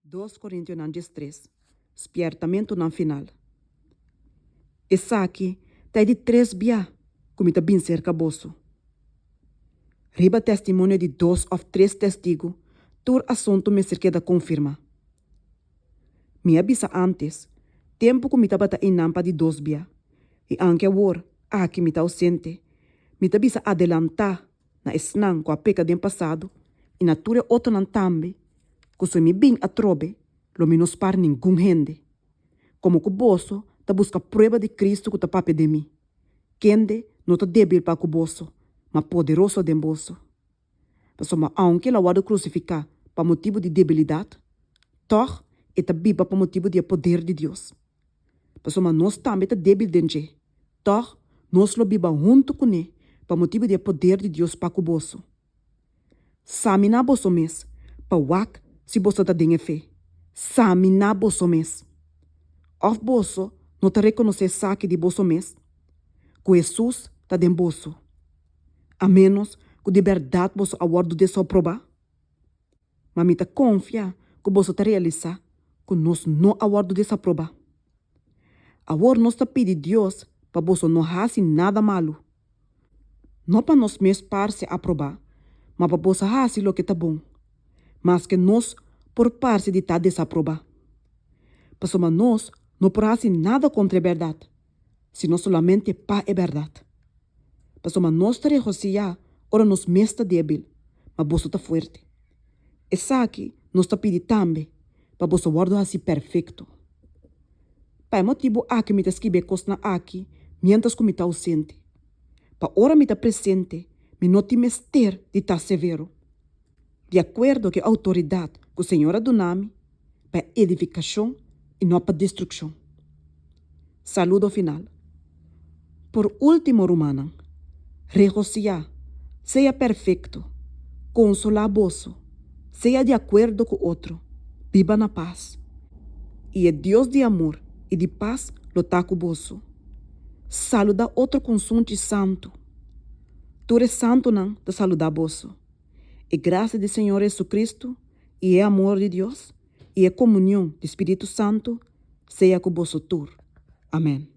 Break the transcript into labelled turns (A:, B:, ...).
A: Dos Korintionan 13, Spièrtamentunan final. Esaki ta e di tres bia ku mi ta bin serka boso. Riba testimonio di dos òf tres testigu tur asuntu mester keda konfirmá. Mi a bisa ántes, tempu ku mi tabata einan pa di dos bia, i anke awor aki mi ta ousente, mi ta bisa adelantá na esnan ku a peka den pasado i na tur e otronan tambe, ku si mi bin atrobe lo mi no spar ningun hende, komo ku boso ta buska prueba di Kristu ku ta papia den mi, kende no ta débil pa ku boso, ma poderoso den boso. Pasobra aunke el a wòrdu krusifiká pa motibu di debilidat, tòg e ta biba pa motibu di e poder di Dios. Pasobra nos tambe ta débil den dje, tòg nos lo biba huntu kuné pa motibu di e poder di Dios pa ku boso. Saminá boso mes pa wak si boso ta den e fe. Saminá boso mes! Òf boso no ta rekonosé esaki di boso mes, ku Hesus ta den boso, a ménos ku di bèrdat boso a wòrdu desoprobá? Ma mi ta konfia ku boso ta realisá ku nos no a wòrdu desaprobá. Awor nos ta pidi Dios pa boso no hasi nada malu. No pa nos mes parse aprobá, ma pa boso hasi loke ta bon, maske nos por parse di ta desaprobá. Pasobra nos no por hasi nada kontra e bèrdat, sino solamente pa e bèrdat. Pasobra nos ta regosihá ora nos mes ta débil, ma boso ta fuerte. Esaki nos ta pidi tambe, pa boso wòrdu hasi perfekto. Pa e motibu aki mi ta skibi e kosnan aki miéntras ku mi ta ousente, pa ora mi ta presente mi no tin mester di ta severo, di akuerdo ku e outoridat ku Señor a duna mi pa edifikashon i no pa destrukshon. Saludo final. Por último, rumannan, regosihá, sea perfekto, konsolá boso, sea di akuerdo ku otro, biba na pas. I e Dios di amor i di pas lo ta ku boso. Saludá otro ku un sunchi santu. Tur e santunan ta saludá boso. E grasia di Señor Jesucristo i e amor di Dios i e komunion di Spiritu Santu sea ku boso tur. Amèn.